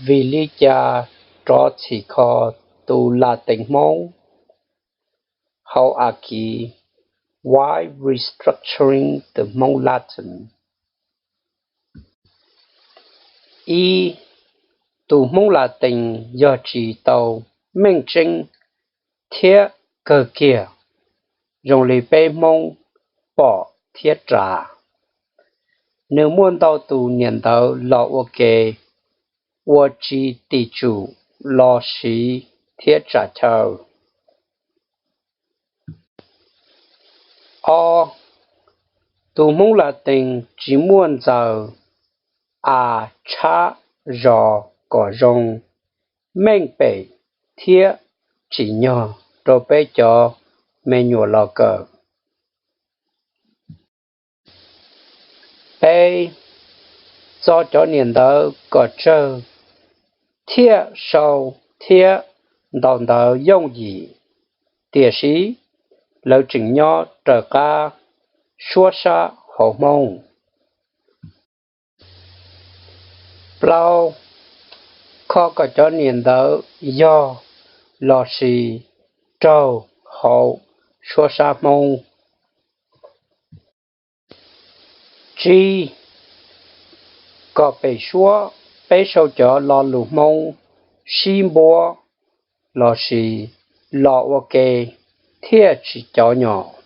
Vim li cas rov txhim kho tus Latees Hmoob hauv Akiv Why Restructuring the Hmong Latin? Ib, tus Hmoob Latees yog tsis tau meej tseeb thiab kawg kiag zoo li peb Hmoob pom thiab ras. Nws muaj ntau tus niam ntawv los ua ke, ua tsis tim tsum los siv thiab tsham chaw. Ob, tus Hmoob Latees tsis muaj ntxaws a tshab zos kom zoo, meej pem thiab tsim nyog rau peb cov me nyuam los kawm. Peb, txo cov niam ntawv kom tsawg thiab sau thiab ntaus ntawv yooj yim, tiam sis lawv tseem nyob raws qab suab sab hauv Hmoob. Plaub, kho kom cov niam ntawv yog lossis raug hauv suab sab Hmoob. Tsib, kom pem suab peb sau cov lo lus Hmoob sib npuab lossis los ua ke thiaj tsis cov nyom.